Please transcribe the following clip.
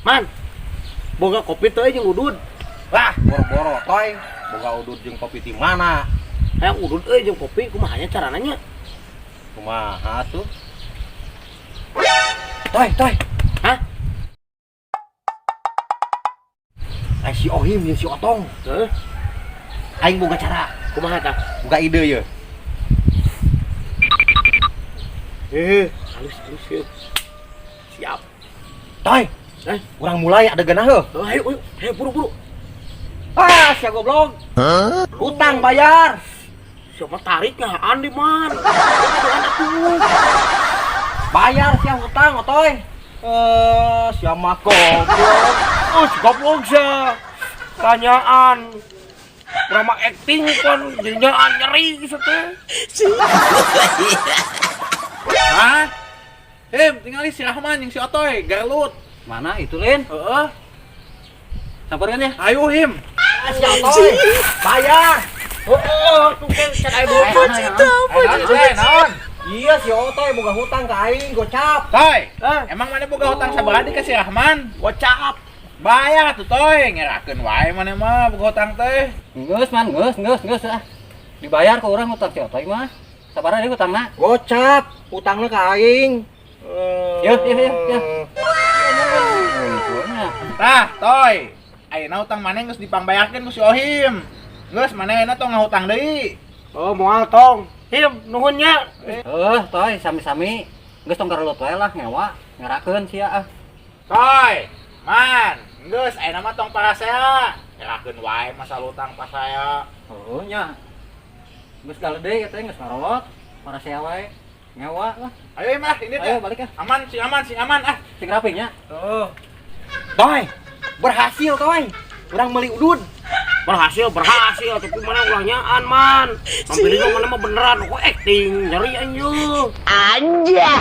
Man. Boga kopi teh jeung udud. Wah, boro-boro toy. Boga udud jeung kopi ti mana? Hayang udud euy jeung kopi, kumaha nya carana nya? Kumaha tuh? Toy, toy. Hah? Ai si Ohim jeung si Otong. Heuh, Aing boga cara, kumaha tah? Boga ide ye. Halus halus yeuh. Siap. Toy, Eh, urang mulai adegan heuh. Oh, ayo ayo, ayo buru-buru. Ah, sia goblok. Utang bayar. Siapa tarik nyahaan di man? Atuh. Bayar sia hutang, Otoy. Eh, sia mah goblok. Oh, si goblok sia. Tanyaan. Urang mah acting kan jadinya nyeri gitu teh. Hah? Him, tinggal si Rahman yang si Otoy, garlut. Mana itu, Lin? Heeh. Samperin ya. Ayo Him. Ah, si Otoy. Bayar. Oh, tuh kan can aya beureut. Ayo, naon? Iya, si Otoy boga hutang ka aing gocap. Toy, Hah? emang mana boga hutang sabaraha ka si Rahman? Gocap. Bayar tuh Toy, ngerakeun wae mana mah boga hutang teh. Geus man, geus, geus, geus ah. Dibayar ke urang hutang si Otoy mah. Sabaraha deui hutangna? Gocap, hutangna ka aing. Ya, ya, ya, ya. Tah, Toy. Ayeuna hutang maneh geus dipangbayarkeun ku si Ohim. Geus maneh ayeuna tong ngahutang deui. Oh, moal tong. Him, nuhun nya. Heuh, Toy, sami-sami. Geus tong garelut wae lah ngewa, ngerakeun sia ah. Toy, man, geus ayeuna mah tong parasea. Ngerakeun wae masalah hutang pasaya. Heuh nya. Geus galede eta geus ngarolot, parasea wae. Ngewa lah. Ayo Im ah, ini teh. Ayo balik ah. Aman, sing aman, sing aman ah. Sing rapi nya. Heeh. Toy, berhasil toy. Urang meuli udud. Berhasil, berhasil, tapi mana ulah nyaan, man. Mampir mana mah beneran, kok acting, nyeri anjir. Anjay.